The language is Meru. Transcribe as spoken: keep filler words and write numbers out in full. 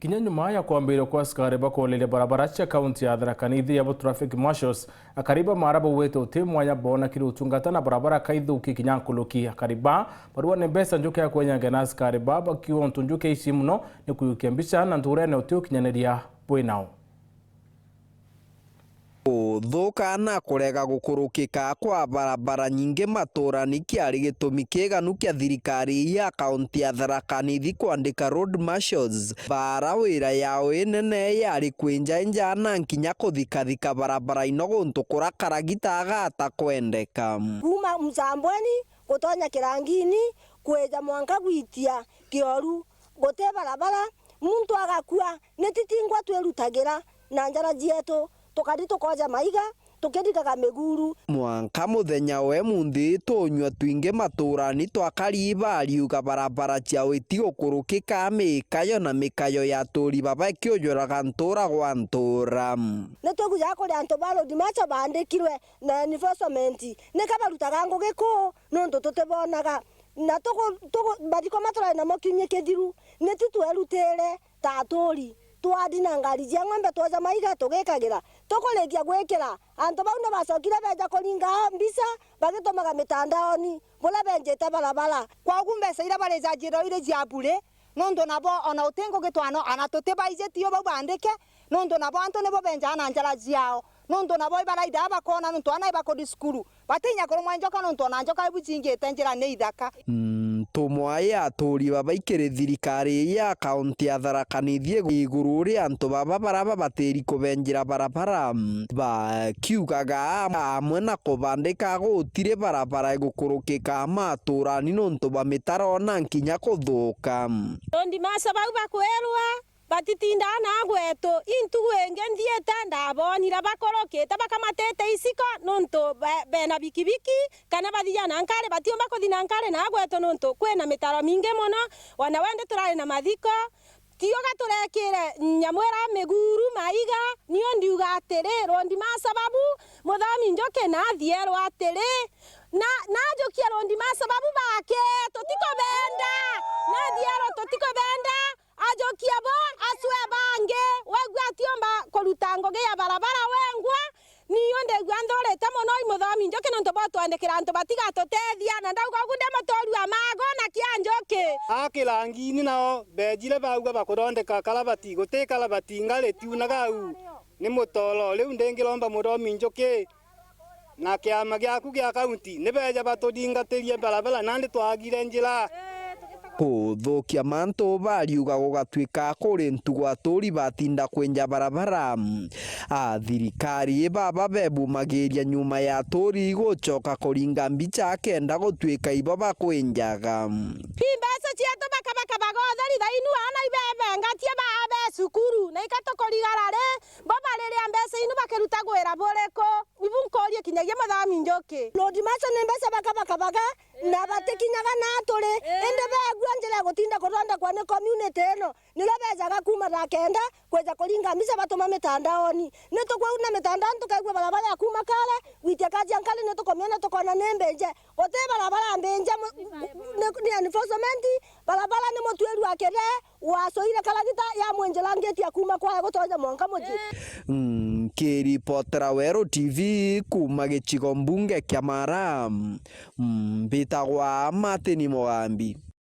Kinya nyuma ya kwambiriria kwa askari ba kuoreria barabara cia kaunti ya Tharaka Nithi yabo traffic marshals, akari ba Maara baugite uti mwanya boona kiri utungata na barabara kaithuki kinya nkuruki. Akari ba barua ni mbeca njuke ya kwenyangia na askari ba bakiuga untu njuke ici muno ni kuyukia mbica na nturene uti ukinyaniria bwi nao. Kuthuka na kurega gukurukika kwa barabara nyingi matuurani kiari gitumi kiiganu kia thirikari ya kaunti ya Tharaka Nithi kwandika road marshals, baara wira yao inene yari kwinjainja na nkinya kuthikathika barabara ino guntu kura karagita agata kwendeka. Kuuma Msambweni gutonya Kirangini, kwija mwanka gwitia Kioru, guti barabara, muntu agakua, ni titingwa twirutagira na njara cietu, tukari tukoja maiga, tukirikaga miguru. Mwanka muthenya wa imunthi, tunyua twingi matuurani twakari bariuga barabara ciao itigukurukika, mikayo na mikayo ya aturi baba ikiujuraga ntuura gwa ntuura. Ni twigujaga kuri antu ba road marshal baandikirwe na enforcement, nika barutaga ngugi kuu? Nontu tutibonaga. Na tuku-, tuku-, mathiko maturari namo kiumia kithiru, ni tu twerutire ta aturi, twari na ngari cia ng'ombe, twoja maiga tugikagira, tukurikia gwikira. Antu bau ni bacokire beja kuringa mbica bagitumaga mitandaoni, buria benjite barabara. Kwogu mbeca iria barijajira iri cia bure, nontu nabo ona uti ngugi twano, ana tutibaijiti u bau bandike, nontu nabo antu nibo benjaa na njara ciao, nontu nabo ibaraida bakona, nontu ana ibakuthi cukuru, batinya kurumwa njoka, nontu ona njoka ibu cingite njira ni ithaka. Ntumwa ya aturi baba ikiri thirikari ya kaunti ya Tharaka Nithi iguru ri antu baba bara babatiri kubenjira barabara, bakiugaga amwe na kubandika gutiri barabara igukurukika maturani nontu bwa mitaro na nkinya kuthuka. Road marshal bau bakwirwa batitindaa na gwetu. Intugu ingi nthiite ndabonire bakurukite bakamatite iciko nontu be-, bena bikibiki kana bathia na nkari, batiumba kuthi na nkari na gwetu nontu kwina mitaro mingi mono. Wana wendi turari na mathiko, tiuga turekire nyamu ira miguru maiga. Niu ndiuga atiri, road marshal babu, Muthomi Njuki nathierwa atiri, na, najukie road marshal babu bake, tutikubenda, nathierwa tutikubenda. Ajukia bo, acwe bangi, wegua atiumba kuruta ngugi ya barabara wengwa. Niu ndigua nthurite mono i Muthomi Njuki nontu bwa twandikira antu batigatutethia, na ndauga ugu ndi mutuurua mago na kia Njuki. A Kirangini nao bejire bauga bakuthondeka karabati, guti karabati ngari tiunaga au, ni mutoro. Riu ndingiromba Muthomi Njuki na kiama giaku gia kaunti ni beja batuthingatirie barabara, nandi twagire njira. Kuthukia mantu bariuga gugatwika kuri ntugu aturi batinda kwinja barabara. A thirikari baba bebumagiria nyuma ya aturi gucoka kuringa mbica kenda gutwika ibo bakwinjaga. I mbeca cietu bakabaka bagotheri thainu ana ibebengatie baabe cukuru, na ika tukurigara ri? Bo bariria mbeca inu bakiruta gwira buriku? Ibu nkurie kinyagia Muthomi Njuki. Road marshal ni mbeca bakabakabaga, na batikinyaga na aturi. Indi beegua njira ya gutinda kuthondekwa ni community ino, nirio beejaga kuuma thaa kenda kwija kuringa mbica batuma mitandaoni. Ni tukwona mitandaoni tukaigua barabara ya kuuma Kare gwitia Kajiankari ni tukumiona tukona ni mbinje. Guti barabara mbinje mu-, ni, ni enforcement, barabara ni mutuiru wa kiree. Wacoire karagita ya mwenjera ngiti ya kuuma kwaya gutonya mwanka mucii. Nkiripotera Weru T V kuuma gicigo mbunge kia Mara, mbitagwa Martin Mugambi.